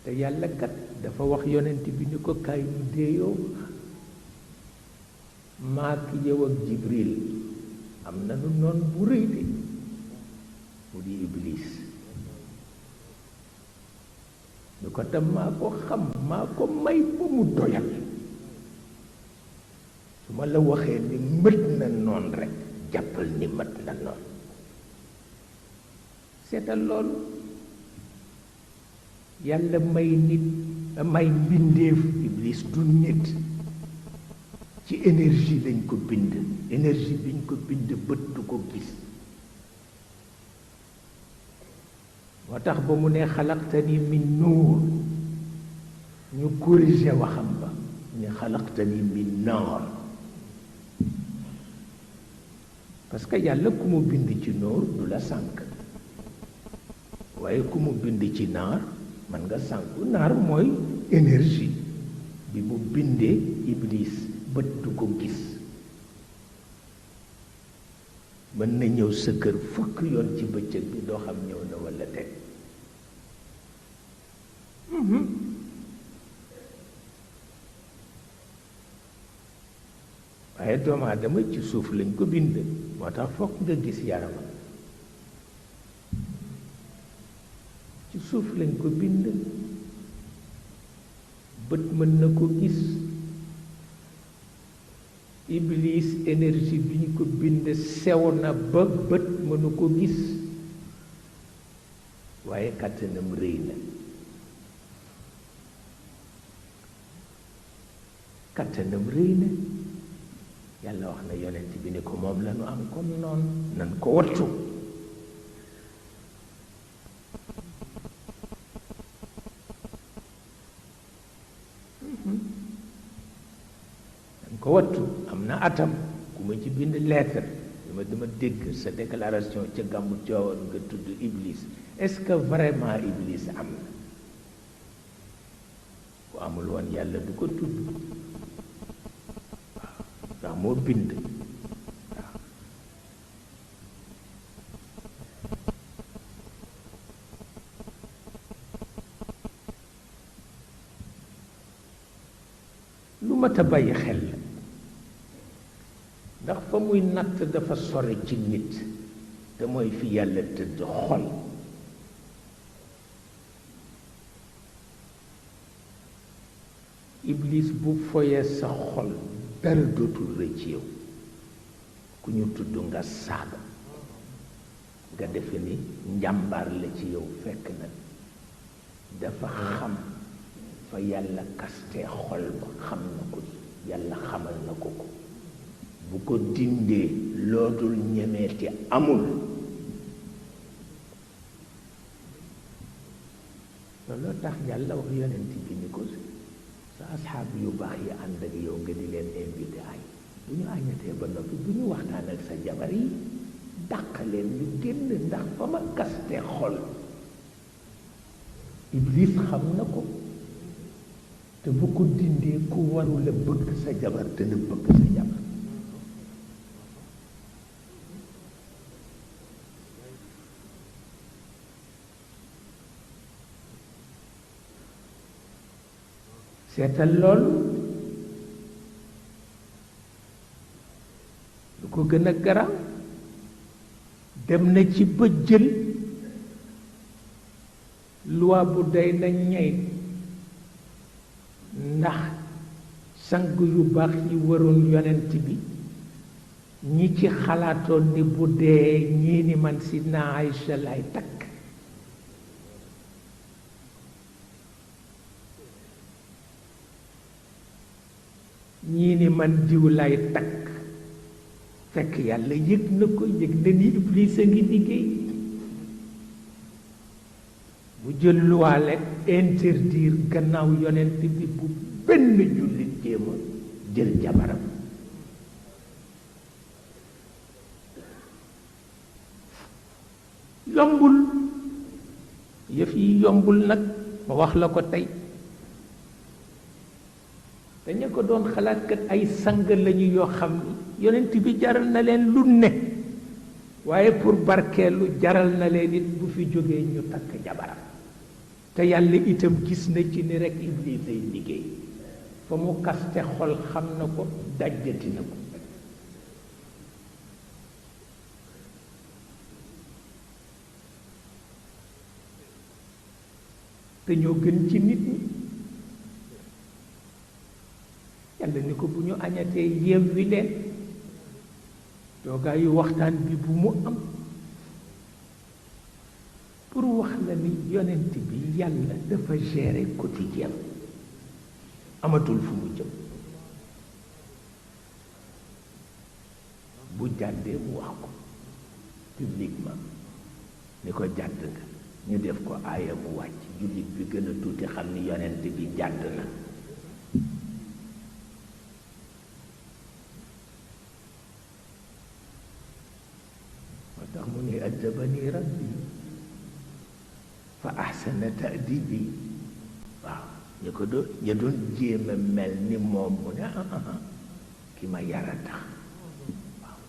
te yàlla kat dafa wax yonent bi ni ko kaay ñu déeyoo maak yow ak Jibril am na nu noon bu rëy de mu di Iblis ñu ko tam maa ko xam maa ko may ba mu doyal su ma la waxee ni mët na noon rekk jàppal ni mët na noon seetal loolu yàlla may nit may mbindeef Iblis du nit ci énergie lañ ko bind énergie biñ ko bind bët du ko gis moo tax ba mu ne xalaqtani min nuur ñu corrigé waxam ba ni xalaqtani min naar parce que yàlla ku mu bind ci nuur du la sànk waaye ku mu bind ci naar man nga sànku naar mooy énergie bi mu bindee Iblis bët du ko gis mën na ñëw sa kër fukk yoon ci bëccëg bi doo xam ñëw na walla teg waaye doomu aadama ci suuf lañ ko bind moo tax fokk nga gis yaramam ci suuf lañ ko bind bët mën na ko gis Iblis énergie bi ñu ko bind sew na ba bët mënu ko gis waaye kàttanam rëy na kàttanam rëy na yàlla wax na yonent bi ni ko moom la nu am comme noonu nan ko wattu nan ko wattu am na atam ku ma ci bind lettre dama dégg sa déclaration ca gàmmu Tiwaawan nga tudd Iblis est-ce que vraiment Iblis am na ku amul woon yàlla du ko tudd waaw ndax moo bind waaw lu mat a bàyyi xel la ndax fa muy natt dafa sore ci nit te mooy fi yàlla tëdd xol Iblis bu foyee sa xol dara dootul rëy ci yow ku ñu tudd nga saaga nga defe ni njàmbaar la ci yow fekk na dafa xam fa yàlla kaste xol ba xam na ko yàlla xamal na ko ko bu ko dindee loodul ñemeeti amul looloo tax yàlla wax yonent bi ni ko sa asxaab yu baax yi ànd ak yow nga di leen invité añ bu ñu añatee ba noppi bu ñu waxtaan ak sa jabar yi dàq leen ñu génn ndax fa ma kaste xol Iblis xam na ko te bu ko dindee ku warula bëgg sa jabar dana bëgg sa jabar seetal loolu lu ko gën a garaaw dem na ci ba jël loi bu day na ñey ndax sang yu baax yi waroon yonent bi ñi ci xalaatoon ni bu dee ñii ni man Sidna Aïcha lay takk ñii ni man diw lay takk fekk yàlla yëg na ko yëg na ni Iblis a ngi liggéey mu jël luwaale interdire gannaaw yonent bi bu benn jullit jéema jël jabaram yombul yëf yi yombul nag ma wax la ko tey dañu ko doon xalaat kat ay sang lañu yoo xam ni yonent bi jaral na leen lu ne waaye pour barkeelu jaral na leen it bu fi jógee ñu takk jabaram te yàlla itam gis na ci ni rekk Iblis ay liggéey fa mu kaste xol xam na ko dajjati na ko te ñoo gën ci nit ñi yàlla ni ko bu ñu añatee yewwi leen toogaayu waxtaan bi bu mu am pour wax la ni yonent bi yàlla dafa gérer quotidien amatul fu mu jëm bu jàddee mu wax ko publiquement ni ko jàdd nga ñu def ko aaya mu wàcc jullit bi gën a tuuti xam ni yonent bi jàdd na moo tax mu ne addabani rabbi fa ahsana ta'dibi waaw ñu ko doon ñu doon jéem a mel ni moom mu ne ki ma yara tax waaw